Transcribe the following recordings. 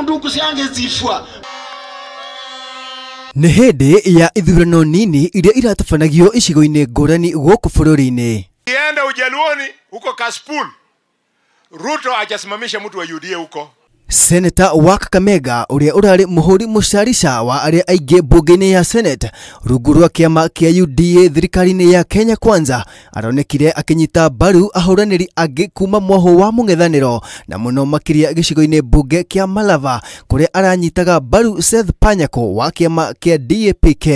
Mundu ukusiange zifwa. Nĩ hĩndĩ ya ithurano nini iria iratabanagio icigo-inĩ ngũrani gũkũ bũrũri-inĩ. Kienda Ujaluoni huko Kaspool, Ruto hajasimamisha mtu wa UDA huko. Seneta wa Kakamega ũrĩa ũrarĩ mũhũri mũcarica wa arĩa aingĩ mbunge-inĩ ya Senate rungu rwa kĩama kĩa UDA thirikari-inĩ ya Kenya Kwanza aronekire akĩnyita mbaru ahũranĩri angĩ kuma mwahũ wa mũng'ethanĩro na mũno makĩria gĩcigo-inĩ mbunge kĩa Malava kũrĩa aranyitaga mbaru Seth Panyako wa kĩama kĩa DAPK.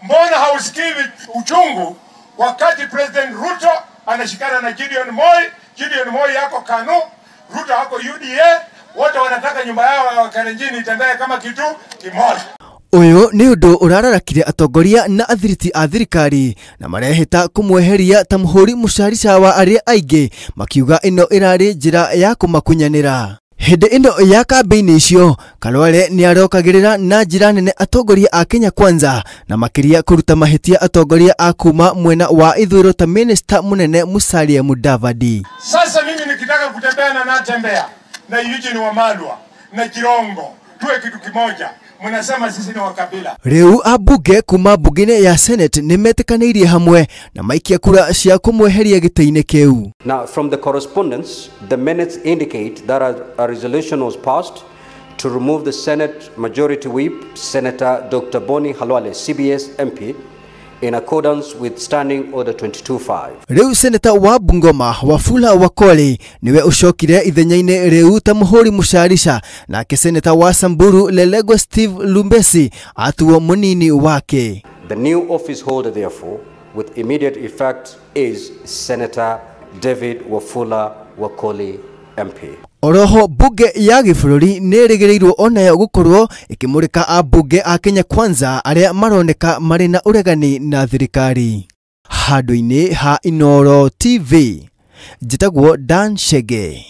Mbona hausikii uchungu wakati President Ruto anashikana na Gideon Moi? Gideon Moi yako KANU, Ruto yako UDA, wote wanataka nyumba yao ya Kalenjin itembee kama kitu kimoja. Ũyũ nĩ ũndũ ũrararakire atongoria na athiriti a thirikari na marehĩta kũmweheria ta mũhũri mũcarica wa arĩa aingĩ makiuga ĩno ĩrarĩ njĩra ya kũmakunyanĩra. Hĩndĩ ĩno ya kambĩini icio Khalwale nĩarokagĩrĩra na njĩra nene atongoria a Kenya Kwanza na makĩria kũruta mahĩtia atongoria a kuma mwena wa ithũĩro ta minista mũnene Musalia Mudavadi. Sasa mimi nikitaka kutembea na natembea na Eugene Wamalwa na Jirongo tuwe kitu kimoja, mnasema sisi ni wakabila. Rĩu ambunge kuma mbunge-inĩ ya Senate nĩmetĩkanĩirie hamwe na maikia kura cia kũmweheria gĩtĩ-inĩ kĩu. Now, from the correspondence, the minutes indicate that a resolution was passed to remove the Senate Majority Whip, Senator Dr. Boni Khalwale, CBS MP, in accordance with Standing Order 22.5. Rĩu Seneta wa Bungoma Wafula Wakoli niwe ũcokire ithenya-inĩ rĩu ta mũhũri mũcarica, nake Seneta wa Samburu Lelegwe Steve Lumbesi atuo mũnini wake. The new office holder, therefore, with immediate effect is Senator David Wafula Wakoli MP. Oroho bunge ya gĩbũrũri nĩ ĩrĩgĩrĩirwo onayo gũkorwo ĩkĩmũrĩka ambunge a Kenya Kwanza arĩa maroneka marĩ na ũregani na thirikari. Handũ-inĩ ha Inooro TV, njĩtagwo Dan Chege.